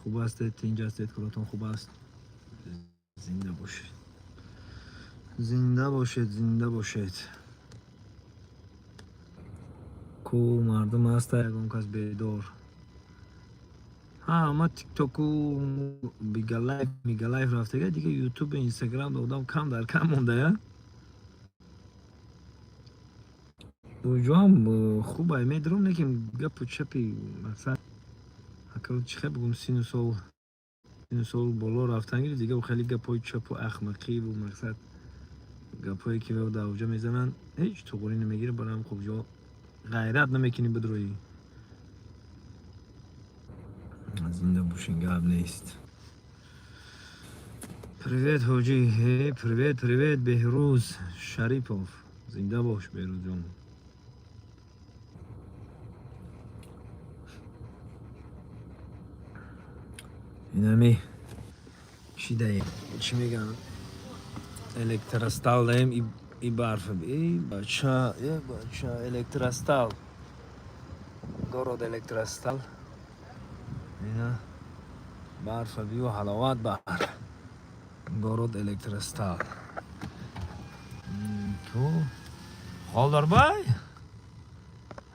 Хуб ҳастед, тинҷ ҳастед, коротон хуб аст? Зинда бошед, зинда бошед, зинда бошед. Ку мардум ҳаста, ягон кас бедор? Ҳама тиктоку, бигалайф, мигалайф рафтага, дига ютуб, инстаграм одам кам дар кам мондая. Уҷоам хубай, медурам, лекин гапу чапи мақсад ака чӣ хел бигӯм, сину сол боло рафтан гирифт, дига хеле гапҳои чапу ахмақиву мақсад гапҳое ки дар уҷа мезананд, ҳеҷ туғурӣ намегирад. Барам хуб ҷо ғайрат намекунӣ бидроӣ. Зинда бошин, гап нест. Привет, ҳоҷӣ. Привет, привет, Беҳрӯз Шарипов, зинда бош, Беҳрӯзҷон. Инами чӣ даем, чӣ мегӯянд, Электростал даем. И барф, и бача, е бача, Электростал, город Электростал. Ина барфа бию, ҳаловат бар город Электростал. Ту Холдорбай,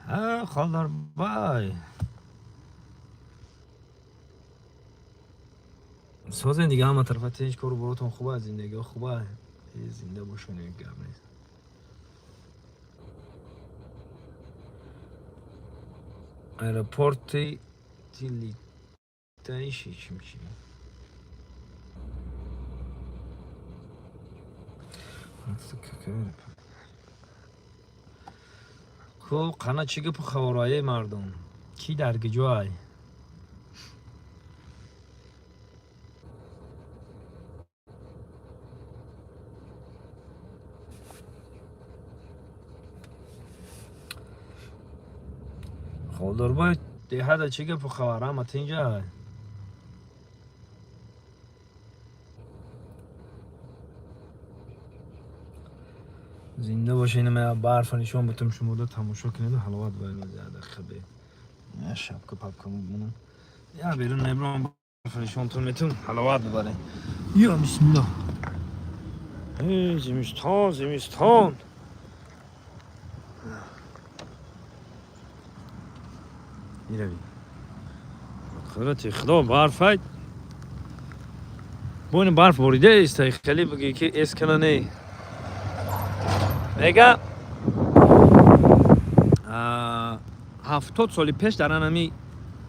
ҳа, Холдорбай, созен дига, ҳама тарафа тинч, кору боротон хуба, зиндагиҳо хуба? Зинда бошон, гап нест. Аэропорти тилитаиши чимчи. Ку қана, чӣ гапу хабарое, мардум? Кӣ дар куҷоай? Холдорбай, деҳада чӣ гапу хабар? Ҳама тинҷай? Зинда боша. Ина барфа нишон бутам, шумода тамошо кунеду ҳаловат дақиқа бе я шапка папка мебунам, я берун мебурам, барфа нишонтон метун, ҳаловат бибарем. Ё бисмиллоҳ! Зимистон, зимистон. Ирави, қудрати Худо, барфай бо ин барф борида иста, хеле бигӣ ки эскана не. Мега 70 соли пеш дар анами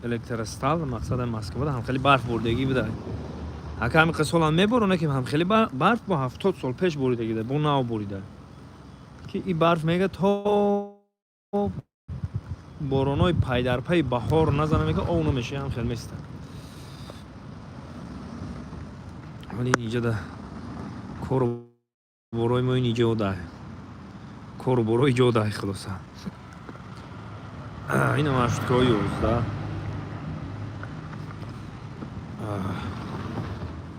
Электростал, мақсада Москвада, ҳам хеле барф боридагӣ буда. Ака ҳами қисолам меборона, ки ҳам хеле барф бо 70 сол пеш боридагӣ бо нав борида, ки и барф мега то боронои пайдарпайи баҳор назана, мега ов намеша, ҳам хел места. Вале иҷада кору борои мо ин иҷода, кору боро иҷода. Хулоса, ина маршруткаҳои 11.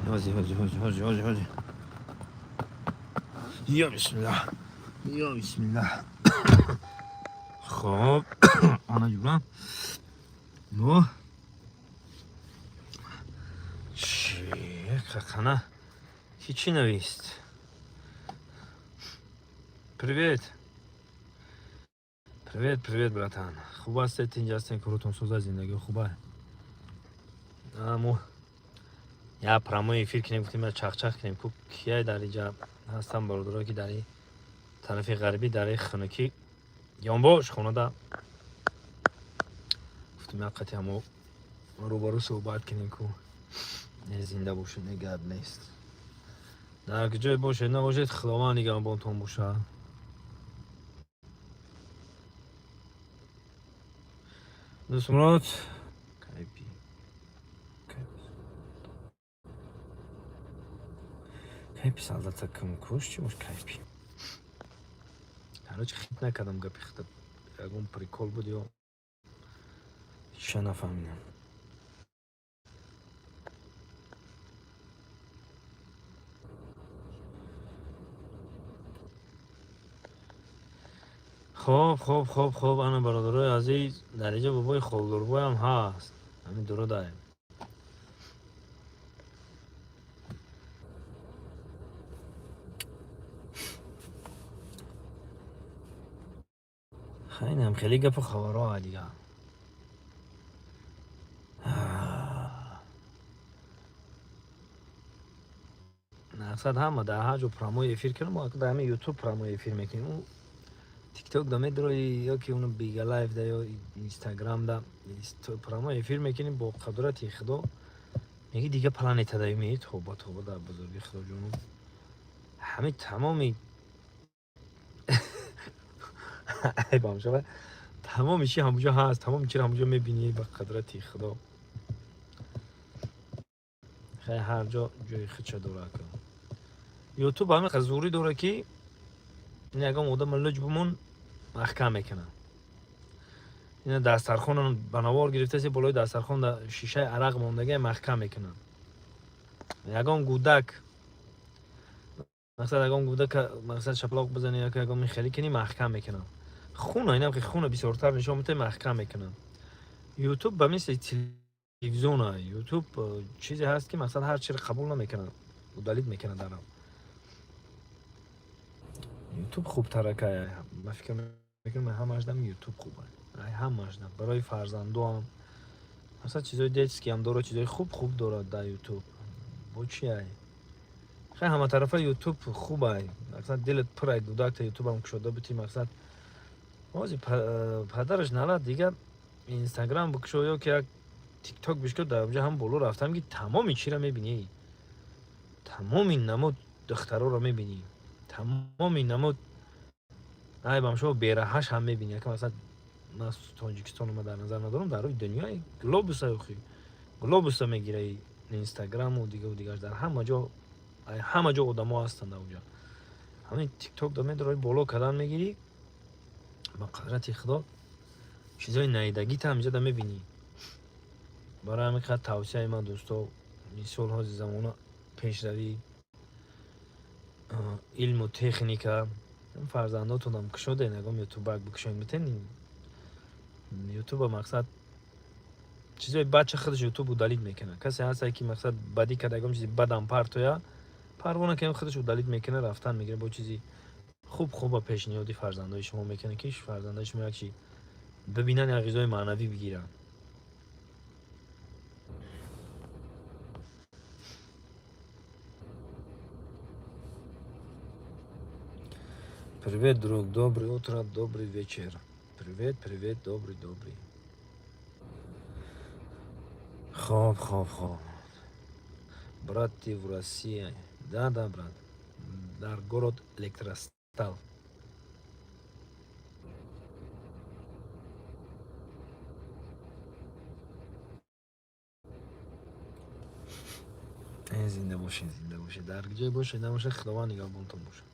Ҳози, ҳози, ҳози, ҳози, ҳози, ҳози. Ё бисмиллаҳ, ё бисмиллаҳ. Хоб, ана ҷурам. Ну чи қана, ки чӣ навист? Привет, привет, привет, братан. Хуб ҳастед, тинҷ ҳастед, коротон соза, зиндагӣ хуба? Мо я прямой эфир кунем, гуфтем, я чахчах кунем, ку кияй дар иҷа ҳастам, бародаро, ки дар тарафи ғарбӣ, дар хунукӣ ёнбош хонада. Гуфтем, як қати ҳамо рӯбарӯ суҳбат кунем. Ку не, зинда бошед, не, гап нест. Дар куҷое бошед, набошед, Худованд нигаҳбонтон бошад. Дӯстмурод, кайпи кайпи солдата ким куш, чӣ бош кайпи. Короче, хит накардам гапи хита, ягон прикол буд ё ҳичша нафаҳмидам. Хоб, хоб, хоб, хоб. Ана, бародарои азиз, дар инҷа бобои Холдурбоям ҳаст, ҳамин дурудаем. Хайнам хеле гапу хабарҳо дига. Мақсад, ҳама дар ҳар ҷо прямой эфир кунам, мо дар ҳамин Ютуб прямой эфир мекунем. Тикток да медрои ё ки уну Бига Лайв да ё Инстаграм да прямой эфир мекунем, бо қудрати Худо меги дига планета да меги. Тоба, тоба, дар бузурги Худоҷону ҳамин тамоми айбам шава, тамоми чи ҳамуҷо ҳаст, тамоми чиро ҳамуҷо мебинӣ. Ба қудрати Худо, хай, ҳар ҷо ҷои худша дорад. Ютуб ҳамин зурӣ дорад, ки ягон одама луҷ бимон, маҳкам мекунад. Ина дастархон ба навор гирифтаси, болои дастархон шишаи арақ мондага, маҳкам мекунад. Ягон гудак, мақсад, ягон гудака, мақсад, шаплоқ бизани яко ягон хеле кунӣ, маҳкам мекунад. Хуна инам ки хуна бисёртар нишон метаҳи, маҳкам мекунад. Ютуб ба мисли телевизиона. Ютуб чизе ҳаст, ки мақсад, ҳар чиро қабул намекунад, удалить мекунад. Дарав Ютуб хубтаракай, ба фикр мекунам, ҳамашдам Ютуб хуб, ҳамашдам барои фарзандоам, масалан, чизои детский ам дорад, чизои хуб хуб дорад дар Ютуб. Бо чи ай, хай, ҳаматарафа Ютуб хуб ай. Мақсад, дилат пур ай, гудакта Ютубам кушода бути. Мақсад, ҳози падараш налад, дига Инстаграм бикушо ё ки як Тикток бишко, дар онҷа ҳам боло рафтам, ки тамоми чиро мебинӣ, тамоми намуд духтароро мебинӣ, тамоми намуд, айбам шумо, бераҳаш ҳам мебинӣ. Яка, масалан, ман Тоҷикистонро ма дар назар надорам, дар рӯи дунёи глобуса, охи глобуса мегираи, Инстаграму дигаву дигар, дар ҳама ҷо, ҳама ҷо одамо ҳастанд. Дар онҷа ҳамин Тикток да медорои, боло кардан мегирӣ, ба қудрати Худо чизои наидагита ҳаминҷа да мебинӣ. Барои ҳамин қадр тавсияи ман, дӯсто, мисол, ҳози замона пешравӣ илму техника, фарзандотонам кушоден, ягон ютубак бикушоед, битен ютуба. Мақсад, чизои бача худаш Ютуб удалить мекунад. Касе ҳаста, ки, мақсад, бадӣ карда, ягон чизи бадам партоя, парво накунем, худаш удалить мекунад, рафтан мегирад, бо чизи хуб хуба пешниҳоди фарзандои шумо мекунад, ки фарзандои шумо як чи бибинанд, як ғизои маънавӣ бигиранд. Привет, друг, доброе утро, добрый вечер. Привет, привет, добрый, добрый. Хоб, хоб, хоб. Брат, ты в России? Да, да, брат. Дар город Электростал. Зинда бошед, зинда бошед. Дар ҷое бошед, набошед, Худованд нигаҳбонтон бошад.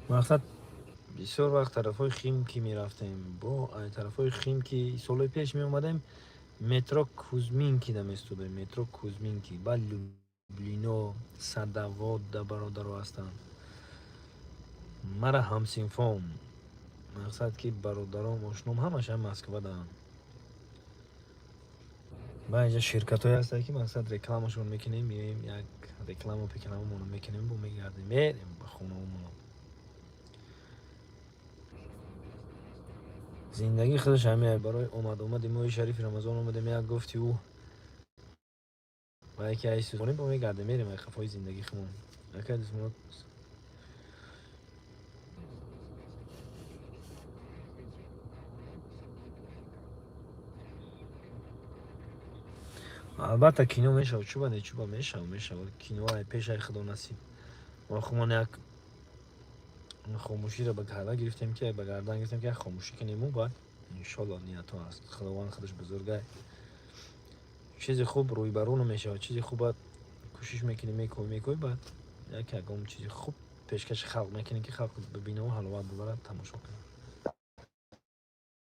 Мақсад, бисёр вақт тарафҳои Химки мерафтем, бо тарафҳои Химки солҳои пеш меомадем, метро Кузминки да местодем, метро Кузминки, баъд Люблино, Садовод да бародаро ҳастанд. Мара ҳамсинфом, мақсад, ки бародаром, ошном ҳамаш ҳам Москва даанд. Ба инҷа ширкатҳое ҳастанд, ки, мақсад, рекламашон мекунем, меоем, як рекламу пекламамонро мекунем, бо мегардем, мерем ба хонаомон. Зиндагӣ худаш ҳамин. Барои омад омади моҳи шарифи Рамазон омадем, як гуфти ӯ ва яке айсонем, бо мегардем, мерем ай қафои зиндагӣ хумон. Ака дусмонот. Албатта, кино мешавад, чуба не, чуба мешава, мешава кино, ай пеш, ай Худо насиб. Мо хумон як хомӯширо ба кала гирифтем, ки ба гардан гирифтем, ки як хомӯшӣ кунему, баъд иншолло ниятҳо ҳаст. Худованд худаш бузургай, чизи хуб рӯйбарӯ намешавад. Чизи хуба кӯшиш мекунӣ, мекоӣ, мекоӣ, баъд як ягон чизи хуб пешкаши халқ мекунӣ, ки халқ бибинаву ҳаловат бибарад, тамошо кунад.